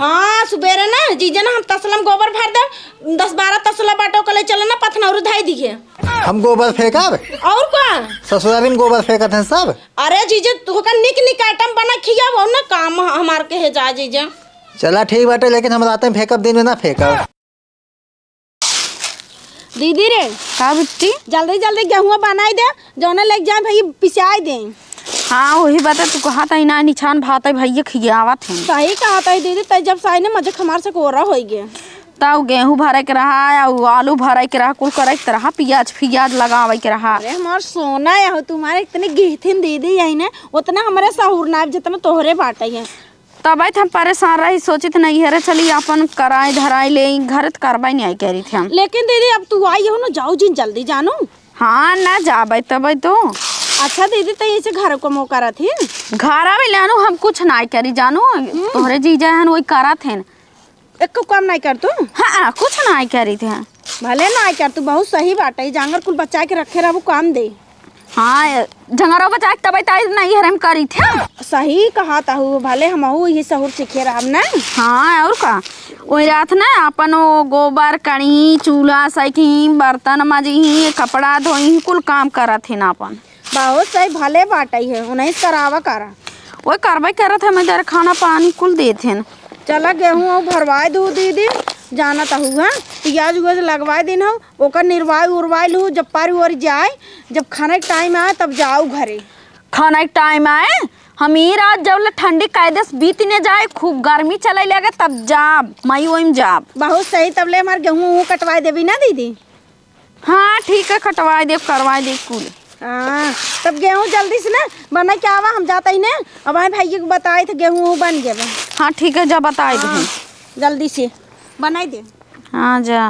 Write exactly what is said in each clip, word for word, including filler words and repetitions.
हाँ, सुबेरे ना जीजा ना हम तसला में गोबर भर दे, दस बारह तसला बाटो के ले चले ना पथनौरू धाई दिए। हम गोबर फेंकब? और का? ससुरारी में गोबर फेंकत हैं सब। अरे जीजा, तू का निक निक आइटम बना खिया, वो ना काम ह-, हमार के है जा जीजा। चला ठीक बाटे, लेकिन हम रात में फेंकब, दिन में ना फेंकब। दीदी रे, का बिट्टी? जल्दी जल्दी गेहुआ बनाई दे, जौने लेके जाए भाई पिसाई दे। हाँ, वही बात है, तू कहा था ना निछान भात है भैया खियावत हैं। सही कहा था दीदी, तै जब साई ने मजे हमार से कोरा होई गे। तब गेहूं भरे के रहा, अउ आलू भरे के रहा, कुल करे के रहा, पियाज फियाज लगावे के रहा। अरे हमार सोना है हो, तुम्हारे इतने गिहथिन दीदी यही ने, उतना हमारे सहूर ना जितना तोहरे बाटे है। तबै त हम परेशान रही, सोचित नैहरे चली, आपन कराई धराई ले, घरे त करबै नहीं आई करी थे हम। लेकिन दीदी, अब तू आई हो ना, जाओ जिन जल्दी जानू। हाँ, ना जाबै तबै तो। अच्छा दीदी, तो ऐसे घर को मो करत ही? घर आवे लेनू, हम कुछ नहीं करी जानू, तोहरे जीजा हन वही करत हैं। एको काम नहीं कर तू? हाँ, कुछ नहीं करी थे। भले नहीं कर तू, बहुत सही बात है, जांगर कुल बचा के रखे रहबू काम दे। हाँ, झंगरवा बचा के तबै ताई नहीं हरम करी थे। सही कहा ताहू, भले हमहू यही सहूर सीखे रहब ना। हाँ, और का? वही रात ना अपन वो गोबर कड़ी, चूल्हा सैकी, बर्तन मजी, कपड़ा धोई, कुल काम करत है ना अपन। बहुत सही, भले बाटई है, उन्हीं से करावा करा। वो करबे करत है, मैं जरा खाना पानी कुल देत है। चला गेहूं और भरवाए दू दीदी, जाना ताहू, हाँ? पियाज उयाज लगवाए दिन हो, ओकर निरवाई उरवाई लू, जब पारी ओरी जाए, जब खाने के टाइम आए, तब जाऊ घरे। खाने के टाइम आए, हम ई रात जब ले ठंडी कायदे से बीत ने जाए, खूब गर्मी चले लगे, तब जाब, मई ओई में जाब। बहुत सही, तब ले हमार गेहूं उहूं कटवाए देबी ना दीदी? हाँ, ठीक है, कटवाए देब, करवाए देब कुल। हाँ, तब गेहूं जल्दी से ना बना के आवा, हम जाता ही ना, अब आए भाई को बताए थे, गेहूं उहूं बन गया बा। हाँ, ठीक है, जा बताए दे। हाँ, जल्दी से बनाई दे। हाँ, जा।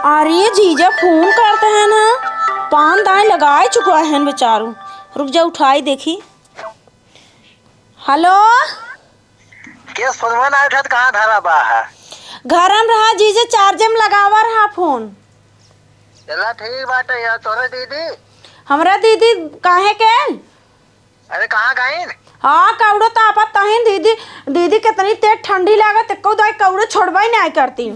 अरे जीजा फोन करते हैं ना, पान दाएं लगाए चुका है बेचारू। रुक जा, उठाई देखी। हेलो। के सोनवा ना उठत, कहाँ धरा बा है? घरम रहा जीजा, चार्जे में लगावा रहा फोन। चला ठीक बाटे यार, तोरे दीदी? हमरा दीदी काहे के? अरे, कहाँ गइन? हाँ, कौड़ो तापत तहिन दीदी, दीदी कितनी तेज ठंडी लागत, एको दाई कौड़ो छोड़बे नहीं करती।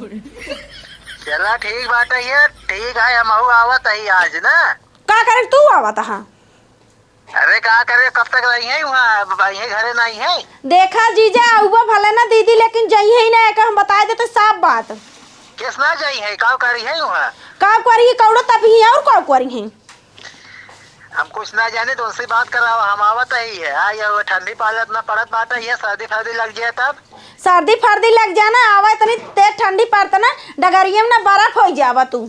चला, ठीक बात है, ये ठीक है, हमहू आवत ही आज ना। का करे तू आवत हा? अरे, का करे, कब तक रही है वहाँ, अब यहीं घरे नहीं है। देखा जीजा, आउबा भले ना दीदी, लेकिन जइहे ही ना, एक हम बताए देते साफ बात। किस ना जाई है, का करी है वहाँ? का करी है, कौड़ो तब ही है, और का करी है? हम कुछ ना जाने, तो उनसे बात करावा, हम आवत ही है। आ, ये ठंडी पालत ना पड़त बाटे, ये सर्दी फर्दी लग जाए तब। सर्दी फर्दी लग जाए ना, आवा इतनी तेज ठंडी पड़त ना, डगरिया में ना बर्फ हो जावा तू।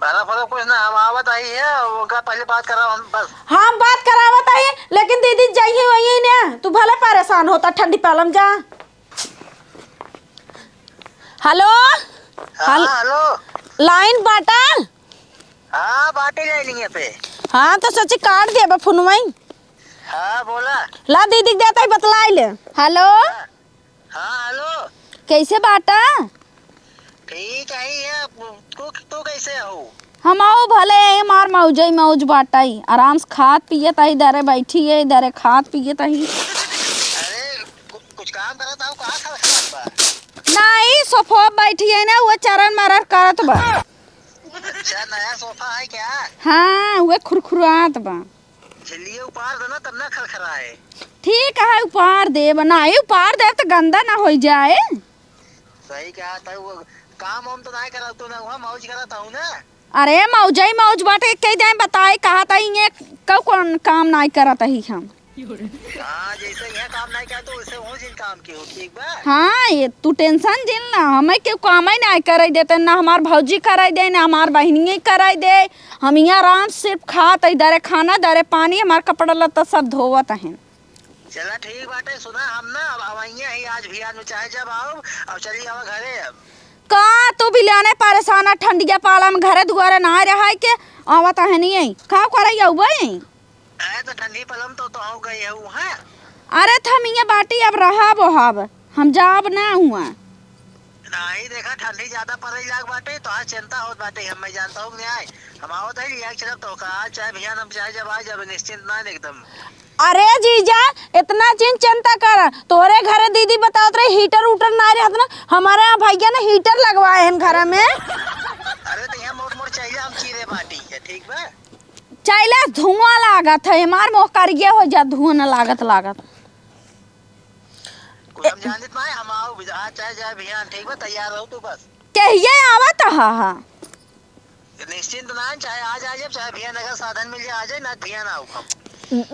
बर्फ वर्फ कुछ ना, हम आवत ही है, उनका पहले बात करावा हम बस। हम बात करावत ही, लेकिन दीदी जाइए वही ने, तू भले परेशान होता ठंडी पालम जा। हेलो। हाँ, हेल-, हेलो। लाइन बाटा? हाँ, बाटे लाइन पे। हाँ, तो सोची काट देबा फोनवा। हाँ, बोला। ला दीदी के देता ही बतलाई ले। हेलो। हाँ। हाँ, हेलो। कैसे बाटा? ठीक है, ये तू, तू कैसे हो? हम आओ भले, हमार मौजई मौज बाटाई। आराम से खात पियत आई, दरे बैठी है, दरे खात पियत आई। अरे, कु-, कुछ काम करत आओ, कहाँ खड़ा खड़ा बा? नहीं, सोफा बैठी है ना, वो चरन मरर करत बा। अच्छा, नया सोफा है क्या? हाँ, वो खुरखुरात बा। झिल्लिए उपार देना, तब ना खरखराए। ठीक है, उपार देब, नहीं उपार देब तो गंदा ना होई जाए। सही कहा था, वो काम वाम तो नहीं कराता ना, वहाँ मौज कराता हूँ ना। अरे मौजई मौज बाटे, कई जाए बताए, कहा था ये कौ कौन काम नहीं करत ही हम। हाँ, जैसे यहाँ काम नहीं करता, वैसे वहाँ जिन काम की हो, ठीक बा? हाँ, ये तू tension जिन ना, हमें क्यों काम ही नहीं करे देते, ना हमार भौजी करे दे, ना हमार बहिनिये करे दे। हम यहाँ आराम से सिर्फ खात है, दरे खाना, दरे पानी, हमार कपड़ा लत्ता सब धोवत हैं। चला ठीक बाटे, सुना हम ना, अब, अब आइए ही आज भी, आज में चाहे जब आओ, अब चली आवा घरे अब। का तू भी लेने परेशान है, ठंडिया पाला में घरे दुआरे ना रहा है के, आवत है नहीं है, का करे अउबे? अरे तो ठंडी पाला में तो, तो हो गई है वो, हैं? अरे तो हम ये बाटी अब रहब ओहब, हम जाब ना हुआ। नाही, देखा, ठंडी ज्यादा पड़े लाग बाटे, तोहार चिंता होत बाटे, हम, मैं जानता हूँ न्याय। हम आवत है, लिया के चलब तोहका, आज चाहे बिहान, हम चाहे जब आ जाबे, निश्चिंत ना एकदम। अरे जीजा, इतना जिन चिंता कर, तोहरे घरे दीदी बतावत रही, हीटर उटर ना रहत ना, हमारे यहाँ भैया ने हीटर लगवाए हैं घर में। अरे, तो यहाँ मोट मोट चाहिए, हम चीरे बाटी है, ठीक बा? चैला धुआं लागत है, हमार मुँह करिए हो जा, धुआं न लागत लागत। कुछ हम जानत ना है, हम आओ, आज चाहे जाए बिहान, ठीक बा, तैयार रहो तू बस। कहिए आवत हा, हा। निश्चिंत ना, चाहे आज आ जाए, चाहे बिहान अगर साधन मिल जाए, आ जाए, ना बिहान आओ हम।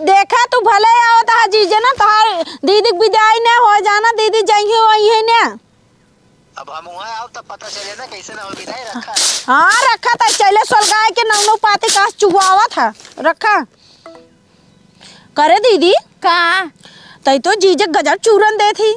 देखा तू भले आवत हा जीजे ना, तोहार दीदी के विदाई ना हो जाना, दीदी जइहे वही है ना। अब हम वहाँ आओ तब पता चले ना, कैसे ना हो विदाई रखा। हाँ, रखा था, चले सोलगाय के नौ नौ पाती का चुआवत है, रखा। करे दीदी। का? तई तो जीजे गजब चूरन देत ही।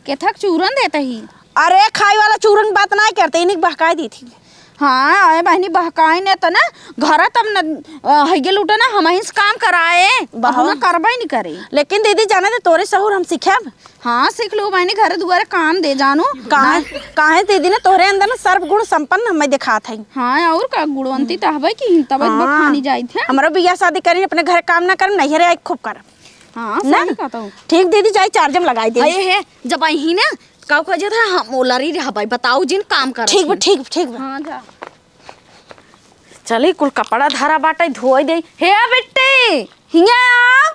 केथक चूरन देत ही? अरे, खाई वाला चूरन बात ना करते, इन्हीं बहकाई दी थी। हाँ, अरे बहनी, बहकाई ने त ना, घर तब न, अ, हइये लूटे ना, हमहीं से काम कराए, बहू। अपना करबे नहीं करे। लेकिन दीदी, जाने दे, तोरे सहूर हम सीखेब। हाँ, सीख लो बहनी, घर दुआरे काम दे जानू। काहे, ना। काहे दीदी ने तोहरे अंदर ना सर्व गुण संपन्न हमें दिखात है। हाँ, और का गुणवंती त हबे की तब हाँ। बखानी जाइत है। हमरो बियाह शादी करी, अपने घर काम ना करम, नैहरे आई खूब करम। हाँ, ना? सही कहत हूँ। ठीक दीदी, जाई charge में लगाई दे। अरे हे, जब आई ही ना, का कह जात है, हम ओलरी रहबाई, बताओ जिन काम कर ठीक बा, ठीक, ठीक बा। हाँ, जा। चली, कुल कपड़ा धरा बाटे, धोई दे। हे बिट्टी, हियाँ आओ।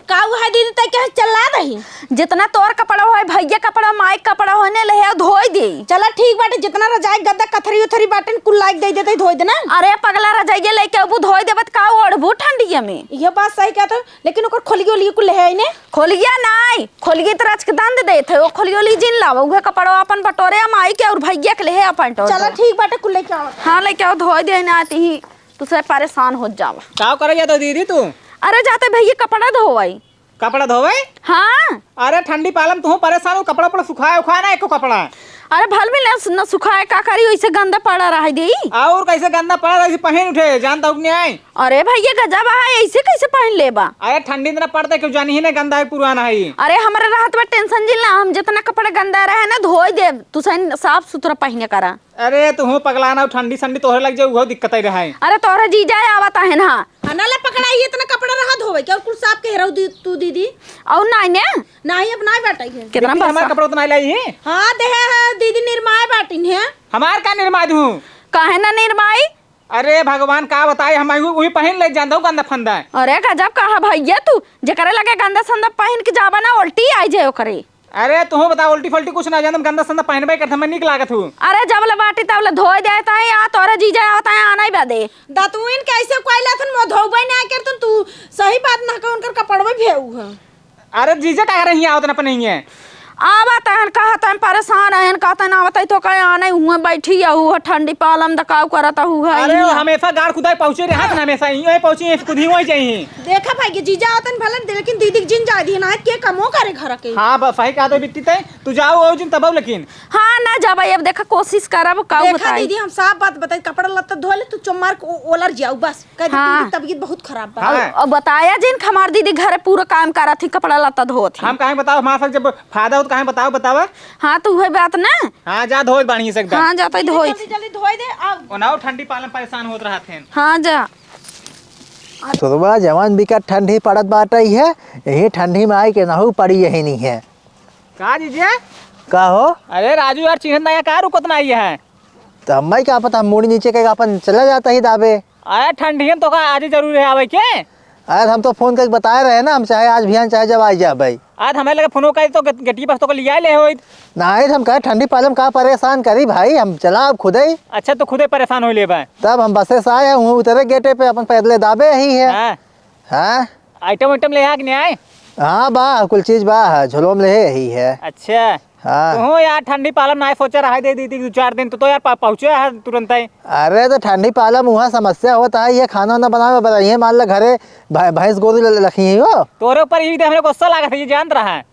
का हुआ है दीदी, तै कहे चिल्ला रही? जितना तोर कपड़ा होय, भैया कपड़ा, माई कपड़ा होय ने, ले आओ, धोई दे। चला ठीक बाटे, जितना रजाई गद्दा कथरी उथरी बाटे न, कुल लाइक दे देते, धोई देना। अरे पगला, रजाइया लेके अबू, धोई देबत का ओढ़बू ठंडिया में? ये बात सही कहत हो, लेकिन ओकर खोलियो लियो कुल ले है ने। खोलिया नाई, खोलिए तो रचक दंद देत है, वो खोलियो ली जिन लावा, उहे कपड़ा अपन बटोरे, माई के और भैया के ले है अपन टोर चला दो। ठीक बाटे, कुल लेके आओ। हाँ, लेके आओ, धोई दे ना आती ही। तू से परेशान हो जावा। का करे जात हो दीदी तू? अरे जाते भैया कपड़ा धोवाई। कपड़ा धोवे? हाँ। अरे ठंडी पालम तू परेशान हो, कपड़ा उपड़ा सुखाए उखाए ना एको कपड़ा। अरे भल भी न, न सुखाए का करी, ओइसे गंदा पड़ा रह देई। और कैसे गंदा पड़ा रही पहन उठे, जानता हूँ कि नहीं आई? अरे भैया गजब है, ऐसे कैसे पहन लेबा? अरे ठंडी इतना पड़ता है, क्यों जानी ही ना गंदा है पुराना है ये। अरे हमरे रहत बा tension जिन ला, हम जितना कपड़ा गंदा रहे ना धोई देब, तू सही साफ सुथरा पहने करा। अरे तुहू पगलाना, ठंडी संडी तोहरे लग जाए, उहो दिक्कत ही रहे। अरे तोहरे जीजा आवत आहे ना। अनला पकड़ाई, इतना कपड़ा रहा धोवे के, और कुल साफ के रहू दी-, तू दीदी। और नाई ने? नाई, अब नाई बाटे है। कितना बिट्टी, हमार बसा? कपड़ा उतना लाई है? हाँ, देहे है, दीदी निरमाए बाटिन है। हमार का निरमाए दूँ? काहे ना निरमाई? अरे भगवान, का बताए, हम वही, वही पहन ले जानता हूँ गंदा फंदा। अरे गजब कहा भैया तू, जेकरे लगे गंदा संदा पहन के जाबा ना, उल्टी आई जाए ओकरे। अरे तुहू बता, उल्टी फल्टी कुछ ना जानम, गंदा संदा पहनबे करत, हमें नीक लागत हूँ। अरे जब ले बाटी तब ले धोए देत है, आ तोरे जीजा आवत है आना ही बदे। दतुइन कैसे कोइला थन मो धोबे ना करतन, तू सही बात ना कह, उनकर कपड़वे भेऊ है। अरे जीजा का रही आवत न अपने हिये? आवत हन, कहत हन परेशान हन, कहत हन आवत है तो कहे आने हुए बैठी है, हुए ठंडी पालम दकाव करत हुए अरे वो हिये। हमेशा गाड़ कुदाई पहुँचे रहे हाथ ना, हमेशा ही पहुँचे, खुद ही वही जाई। देखा भाई, ये जीजा आवतन भलन दे, लेकिन दीदी के जिन जाए दी ना, के कमो करे घर के। हाँ, बस सही कहा तो बिट्टी तय, तू जाओ ओ जिन तब लेकिन। हाँ, ना जाबा, अब देखा कोशिश करब, का देखा बताई। दीदी, हम साफ बात बताई, कपड़ा लत्ता धो ले, तू चुम्मार को ओलर जाऊ बस, कह दे हाँ। तेरी तबीयत बहुत खराब बा। हाँ। और, और बताया जिन हमार दीदी घरे पूरा काम करत ही, कपड़ा लत्ता धोत ही। हम काहे बताओ, हमारे साथ जब फायदा हो तो काहे बताओ, बतावा। हाँ, तो वही बात ना। हाँ, जा धोए बाणी से एकदम। हाँ, जाते दीदी, धोए। जल्दी, जल्दी धोए दे, अब। ओनाओ ठंडी पालम परेशान होत रहत हैं। हाँ, जा। सुरवा जवान बिकट ठंडी पड़त बाटइ है, यही ठंडी में आई के नहू पड़ी यही नहीं है। का जीजे? का हो? अरे राजू यार, चिन्हत ना है का, रुकत ना है? तो हमें क्या पता, हम मुड़ी नीचे के अपन चला जाता ही दाबे। अरे ठंडी में तो का आज ही जरूरी है आवे के? अरे हम तो फोन करके बताए रहे ना, हम चाहे आज बिहान चाहे जब आई जाबे। आज हमें लगे फोनो करी तो गे-, गेटी पास तो को लिया ले होइत। नाही, हम कहे ठंडी पालम का परेशान करी भाई, हम चला अब खुदे ही। अच्छा, तो खुदे परेशान हो लेबा। तब हम बसे से आए हैं, वहीं उतरे गेटे पे, अपन पैदले दाबे ही है। हाँ। हाँ। आइटम वाइटम ले आ कि नहीं आए? हाँ बा, कुल चीज बा है, झोलो में ले ही है। अच्छा। हाँ। तुहूँ यार ठंडी पालम ना सोचे रहा दे दी थी दो चार दिन, तो, तो यार पा-, पहुँचे है तुरंत ही। अरे तो ठंडी पालम वहाँ समस्या होता है, ये खाना वाना बनावे वाला, ये मान ला घरे भै-, भैंस गोरू ल-, रखी है हो। तोरे ऊपर ये हमरे गुस्सा लागत है, ये जानत रहा है।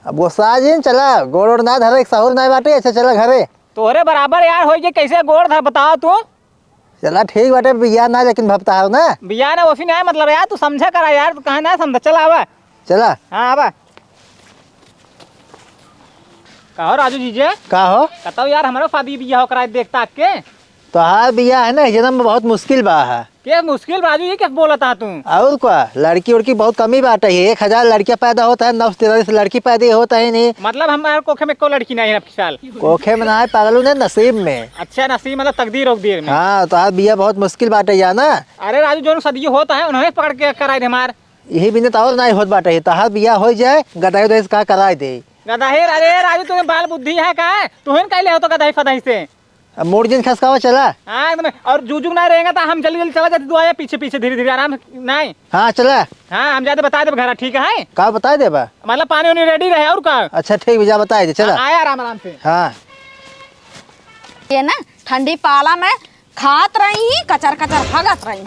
अब गुस्सा आ जिन, चला, गोड़ ओड़ ना धरे, एक सहूर ना बाटे, अच्छा चला घरे। तोरे बराबर यार होई के कैसे गोड़ धर बताओ तू? चला ठीक बाटे, बिया ना लेकिन भपता हो ना। बिया ना ओसी ना है, मतलब यार तू समझा करा यार, तू कहे ना समझा, चला आवा। चला। हाँ आवा। कहो राजू जीजे। का हो? कतौ यार, हमरो शादी बियाह कराए देख ताक के। तोहार बियाह है ना, ई जनम में बहुत मुश्किल बा है। के मुश्किल राजू, ये क्या बोलत हा तू? और का, लड़की उड़की बहुत कमी बाटे है। एक हजार लड़कियां पैदा होत है, नौ सौ तिरालीस लड़की पैदा होत है नहीं। मतलब हमारे कोखे में एको लड़की नहीं है अब की साल? कोखे में ना है, पागलू ने, नसीब में। अच्छा, नसीब मतलब तकदीर उकदीर में। हाँ, तोहार बियाह बहुत मुश्किल बाटे है ना। अरे राजू, जोन सदियो होत है, उन्हें पकड़ के कराए दे हमार। यही बिना तो और नहीं होत बाटे है। तोहार बियाह हो जाए, गदाई उदाई से का कराए दे। गदाही, अरे राजू, तुम्हें बाल बुद्धि है का? तुहन कैले हो तो गदाही फदाही से। अब मूड जिन खसकावा, चला। हाँ, एकदम। और जूजू ना रहेगा तो हम जल्दी जल्दी चला जाते, तू आया पीछे पीछे धीरे धीरे आराम से, नहीं। हाँ, चला। हाँ, हम जाते बताए देब घर, ठीक है? का बताए देबा? मतलब पानी उनी ready रहे और का? अच्छा, ठीक बा, जा बताए दे, चला। हाँ, आया आराम आराम से। हाँ। ये ना ठंडी पाला में खात रही ही, कचर कचर हगत रही।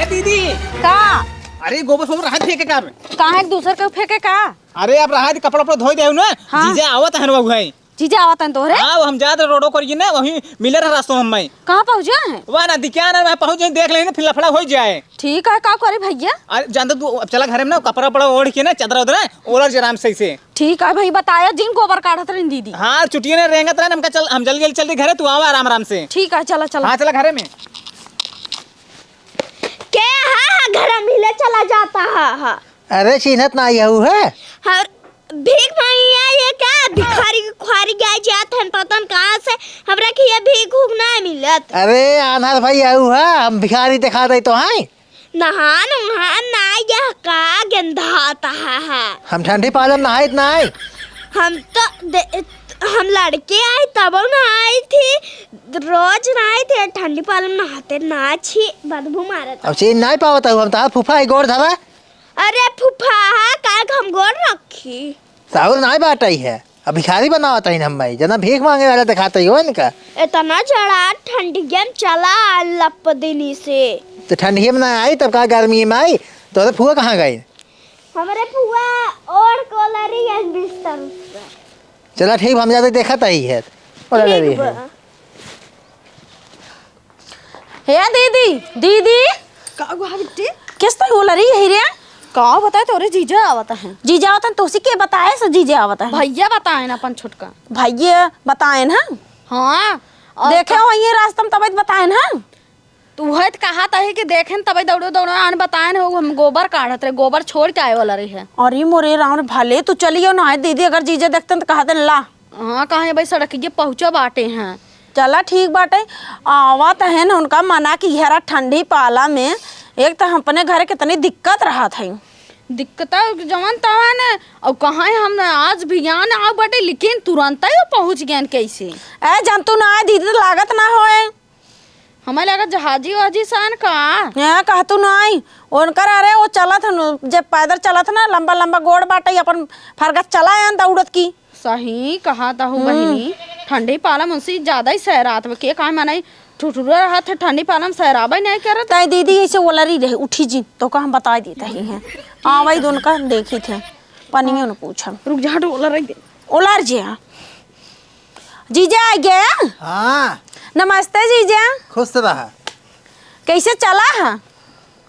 ए दीदी। का? अरे गोबर सोबर रहा फेंके का? काहे एक दूसर के फेंके का? अरे अब रहा दे, कपड़ा उपड़ा धोई देउ ना। हाँ। जीजा आवत हन वहु है। जीजा आवत हन तोहरे? हाँ, वो हम जात रोडो करिए ना, वहीं मिले रहा रास्तों हम मैं। कहाँ पहुँचा है? वह ना दिखा ना, वहाँ पहुँच जाए, देख लेना, फिर लफड़ा हो जाए। ठीक है, का करी भैया? अरे जानते तू, अब चला घरे में ना, कपड़ा उपड़ा ओढ़ के ना, चादर उदर ओढ़ आराम से इसे। ठीक है भाई, बताया जिन गोबर काढ़त रही दीदी। हाँ, चुटिया ने रेंगत रहे, हमका चल, हम जल्दी जल्दी चल रही घरे, तू आवा आराम आराम से। ठीक है, चला चला। हाँ, चला घरे में। के हा, हा, घर मिले चला जाता हा, हा। अरे, चिन्हत ना यहू है? हाँ, भीख मांगिया ये क्या? भिखारी के खुआरी गया जात हन, पता न कहाँ से, हमरा के ये भीख उख ना मिलत। अरे, आन्हर भाई यहू है, हम भिखारी दिखा दे तो हैं। नहान उहान ना यह का गंधात हा, हा। हम ठंडी पालम नहाइत ना आई। हम तो दे-, हम लड़के आई तब नहाई थी, रोज नहाई थी, ठंडी पालम नहाते ना छी, बदबू मारत। अब चीन नहीं पावत हूँ, हम तहार फूफा है, गोड़ धरा। अरे फूफा, काहे के हम गोड़ रखी? साहुर नाय बाटई है, अब भिखारी बनावत हईन हम्मे, जना भीख मांगे वाला देखात ही हो इनका। इतना जड़ा ठंडिया में चला लप दिनी से। तो ठंडिया में ना आई तब का गर्मी में आई? तोरे फुआ कहाँ गई? हमरे फुआ ओढ़ कोलरी है बिस्तर उस्तर। चला ठीक, हम जाते देखत ही है। ओला ठीक ले रही बा। है। हे दीदी, दीदी। का हुआ बिट्टी? किस तरह बोल रही है रे? का बताए तोरे जीजा आवत है। जीजा आवत है, तोसी के बताए से जीजा आवत है? भैया बताए ना अपन छोटका। भैया बताए ना? हाँ। और देखे का- हो ये रास्ता में तबे बताए ना? तू है त कहा तही कि देखे न तबे दौड़ो दौड़ो आन बताए न हो, हम गोबर काढ़त रहे, गोबर छोड़ के आए वाला रही है। अरे मोरे राम रे, भले तू चलियो ना है दीदी, अगर जीजा देखते न त कहते न ला। हाँ, कहाँ भाई सड़क के पहुँचा बाटे हैं। चला ठीक बाटे, आवत है न उनका मना की घरा ठंडी पाला में, एक तो हम अपने घरे कितनी दिक्कत रहत है। दिक्कत जवन तवन, और कहाँ हम आज भी आन आव बाटे, लेकिन तुरंत ही पहुँच गए कैसे? ए, जन तू ना आए दीदी तो लागत ना होए। हमें लगा जहाजी वहाजी सान का। हाँ, कहतू नाई। उनकर, अरे, वो चलत हन, जे पैदल चलत ना, लंबा लंबा गोड़ बाटे, अपन फरगत चला आन दौड़त की। सही कहा तहु हम्म। बहिनी, ठंडी पाला मुंशी ज्यादा ही सहरात बा। के का माने ठुठुरा रहत है, ठंडी पाला में सहराबे नहीं करत। तय दीदी ऐसे ओलरी रहे, उठी जी, तो का हम बताई देता ही है। हाँ, वही दोनों का देखी थे, पनियों ने पूछम। रुक जा, हट, ओलर रही दे। ओलर जे, हाँ। जीजा आ गया? हाँ। नमस्ते जीजा। खुश रहा। कैसे चला है?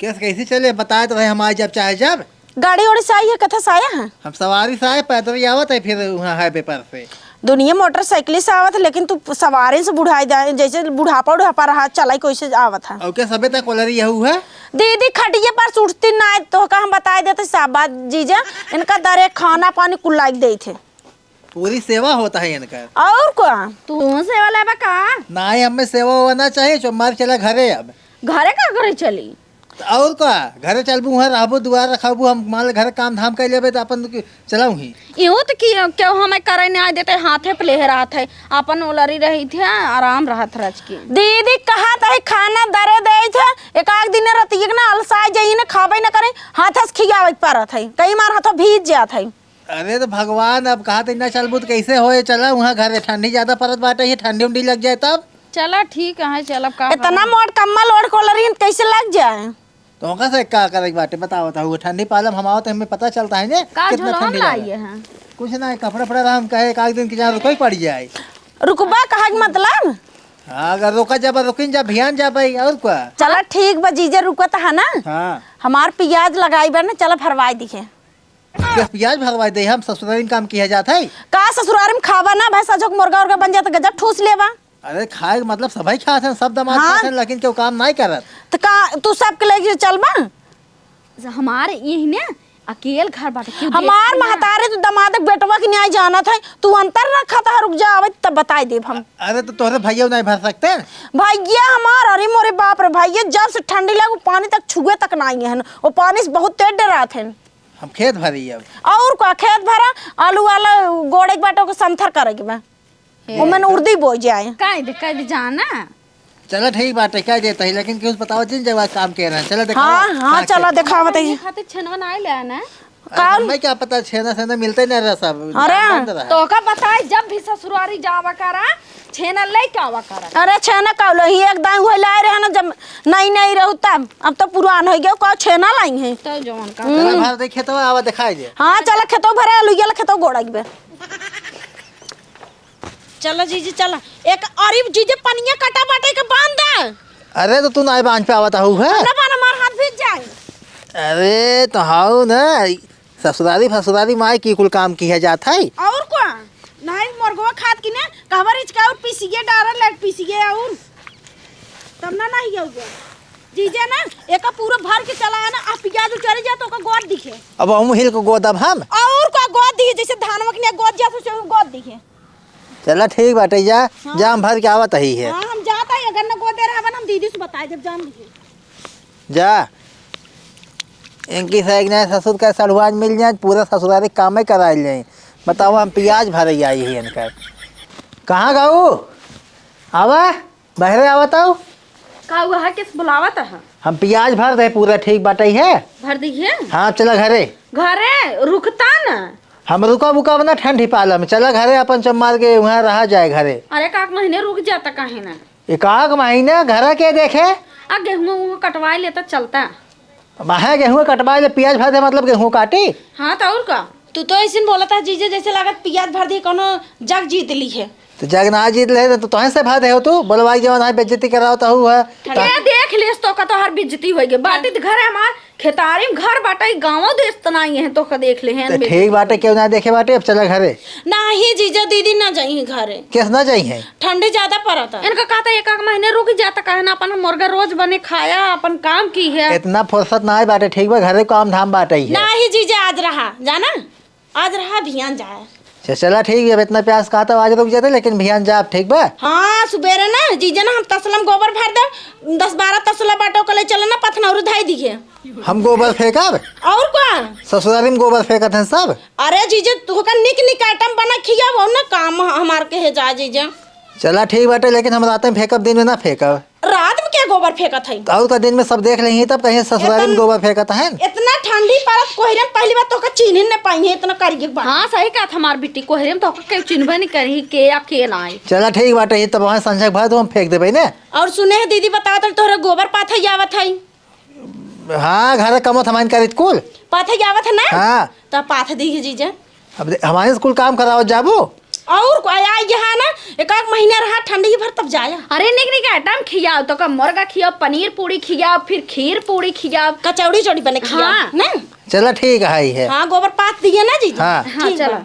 कैसे, कैसे चले? बताए तो भाई, हम आए जब चाहे जब। गाड़ी ओड़ी से आई है, कथा से आया है? हम सवारी से आए, पैदल ही आवत है, फिर वहाँ हाईवे पर से। दुनिया मोटरसाइकिल से आवत है, लेकिन तू सवारी से बुढ़ाई जाए, जैसे बुढ़ापा उढ़ापा रहा, चलाई कैसे आवत है? और क्या सबे तक ओलरी यहू है? दीदी खटिए पर से उठती ना, तो का हम बताए देते साबा जीजा, इनका दरे खाना पानी कुल लाइक देते। पूरी सेवा होता है इनकर। और का? तू सेवा लेबा का? नाहीं, हमें सेवा होना चाहिए, जो मार चला घरे अब। घरे का करे चली? तो और का? घरे चलबू, वहाँ रहबू, दुआर रखबू, हम मान ले घर काम धाम कर लेबे तो अपन चलाऊ ही। इहो तो कि क्यों हमें करे नहीं देते, हाथे पे लेहरात है, अपन ओलरी रही थे, आराम रहत रच के। दीदी कहा तो है खाना दरे दे थे, एक आध दिन रतिये के ना अलसाए जाइए ना, खाबे ना करे, हाथे से खियावे के परत है, कई मार हाथों भीज जात है। अरे तो भगवान, अब कहा तो ना चलबू तो कैसे होए? चला वहाँ घरे, ठंडी ज्यादा परत बाटे, ये ठंडी उंडी लग जाए तब। चला ठीक है, चलब का इतना करब? मोट कम्बल ओढ़ के ओलरी कैसे लग जाए? तो ओका से का करे के बाटे बताओ, तो वो ठंडी पालम हम आवत हमें पता चलता है ने का कितना झोलवा ठंडी में लागे। लाइए हैं? कुछ ना, कपड़ा फड़ा हम कहे एक आध दिन के जहाँ रुकई पड़ जाए। रुकबा कहा के मतलब? हाँ, अगर रुका जब रुकिन जब भियान जा भाई, और का? चला ठीक बा जीजा, रुकत है ना। हाँ। हमार पियाज लगाई बा ना, चला फरवाई दिखे। बस पियाज भरवाई दे, हम ससुरारी में काम किया जात है। का ससुरारी में खावा ना भाई, सजोक मुर्गा उर्गा बन जात, गजब ठूस लेवा। अरे खाए के मतलब सभई खात हैं, सब दमाद हाँ। खात हैं, लेकिन केहू काम नाहीं करत। त का तू सबके लेके चलबा? हमार इही ने अकेल घर बाटे, केहू हमार देखी ना। महतारी तो दमाद के बेटवा के न्याय जानत है, तू अंतर रखा था, रुक जा, आवे तब बताई देब हम। अरे तो तोहरे भैया नाहीं भर सकते? भैया हमार, अरे मोरे बाप रे, भैया जब से ठंडी लगे, वो पानी तक छुए तक नाहीं है, वो पानी से बहुत तेज डरात है। हम खेत भरी अब। और का, खेत भरा, आलू वाला गोड़े के बाटे, ओके संथर करे के बा। हे ओमन तो। उर्दी बोई जाए। कह दे, कह दे जाना। चला ठीक बाटे, कह देत ही, लेकिन केहू से बतावा जिन जगह काम के रहे। चला देखावा। हाँ, हाँ, हाँ, चला खेत। देखावा तही। खातिर छेनवा ना आइल है ना? अरे कौन? हमें क्या पता, छेना छेना मिलते नहीं रहा सब। अरे। बंद रहा। तो का बताए, जब भी ससुरारी जावा करा, छेना लेके आवा करा। अरे छेना का लो, ही एक दाई हुए लाए रहे ना, जब नई नई रहू तब, अब तो पुरान हो गया, का छेना लाई है। तो जवन का। चला हम्म। भर दे खेतवा, आवा देखाई दे। हाँ, चला खेतवा भरे, आलू ये खेतवा गोड़ा के बे। चला जीजी, चला। एक अरे जीजे, पनिया कटा बाटे के बांध दे। अरे तो तू नाई बांध पे आवत हऊ है? ना बांध, हमार हाथ भीज जाए। अरे तो हाउ ना, ससुरारी फसुरारी माई की कुल काम किहे जात है। और का? नहीं, मुर्गवा खात की ने, कहवा रिचका और पीसिए डारा लेग पीसिए और तब ना नहीं गया। जीजे ना, एका पूरा भर के चला है ना, आ पियाज उचरी जाए तो ओका गोद दिखे। अब हम हिल को गोदब हम। और का गोद दिखे, जैसे धान वकनिया गोद जाए, तो गोद दिखे। चला ठीक बाटे, जा, हाँ। जा हम भर के आवत ही है। हाँ, हम जाता ही, अगर न गोदे रहबन, हम दीदी से बताए, जब जान लीजिए। जा, इनकी से एक नया ससुर का सड़ुआन मिल जाए, पूरा ससुरारी कामे कराइल जाए। बताओ, हम पियाज भरे आई ही इनका। कहाँ गऊ? आवा, बहरे आवत हऊ। का हुआ है, किस बुलावत है? हम पियाज भर दे, पूरा ठीक बाटे है। भर दिए? हाँ, चला घरे। घरे रुकता न। हम रुकब उकब ना ठंडी पाला में, चला घरे अपन चम्मार के वहाँ रहा जाए घरे। अरे, एक आध महीने रुक जाता काहे ना? एक आध महीना घर के देखे। आ गेहूं वहूं कटवाए लेता चलता। अब आहे गेहूं कटवाए ले, पियाज भर दे, मतलब गेहूं काटी? हाँ, तो और का? तू तो ऐसे बोलत है जीजे, जैसे लागत पियाज भर दे, कोनो जग जीत ली है। तो जग ना जीत ले, तो तोहे से भर दे हो तू, बोलवाई जवन है, बेइज्जती करावत हऊ है। ये देख लेस तो का तोहार बेइज्जती होई गे। बाटी तो घर है हमार, खेतारी में घर बाटे, गाँव देश त नाई है, तो का देख ले हैं तो बेइज्जती। ठीक बाटे, केहू ना देखे बाटे, अब चला घरे। नाही जीजा, दीदी ना जाई है घरे। कैसे ना जाई है? ठंडी ज्यादा पड़त है। इनका कहता एक, एक महीने रुक जाता, काहे ना अपन मुर्गा रोज बने खाया, अपन काम की है। इतना फुर्सत ना आए बाटे, ठीक बा, घरे काम धाम बाटे ही है। नाही जीजा, आज रहा, जाना, आज रहा, भियान जाए। अच्छा, चला ठीक है, अब इतना प्यास कहता आज रुक जाते, लेकिन भियान जाब, ठीक बा? हाँ, सुबेरे ना जीजा ना हम तसला में गोबर भर दे, दस बारह तसला बाटो के ले चले ना, पथनौरू धाई दिए। हम गोबर फेंकब? और का? ससुरारी में गोबर फेंकत हैं सब। अरे जीजे, तू का निक निक आइटम बना खियाबो ना, काम ह-, हमार के है जा जीजे। चला ठीक बाटे, लेकिन हम रात में फेंकब, दिन में ना फेंकब। रात में क्या गोबर फेंकत है? और का दिन में सब देख लेही, तब कहीं ससुरारी में इतन-, गोबर फेंकत हैं। इतना ठंडी पड़त, कोहरे में पहली बार तोका चिन्ह न पाई है, इतना करिए बात। हाँ, सही कहत हमार बेटी, कोहरे में तोका केहू चिन्हबे नहीं करी के या के ना आई। चला ठीक बाटे, ये तब वहाँ संझक भर तो हम फेंक देबे ने। और सुने है दीदी, बतावत है तोहरे गोबर पाथे आवत है। हाँ, घर कमत हमाइन करित कुल। पाथे आवत है ना? हाँ। त पाथे दी है जीजा। अब दे-, हमारे से कुल काम करावत जाबू? और को आया यहाँ ना, एक आध महीना रहा ठंडी भर तब जाया। अरे निक निक आइटम खियाओ, तो का मुर्गा खियाओ, पनीर पूरी खियाओ, फिर खीर पूरी खियाओ। कचौड़ी चौड़ी बने खियाओ, हाँ। ना? चला ठीक है, है। हाँ, गोबर पाथ दिए ना जीजा? हाँ। हाँ, ठीक चला। बा।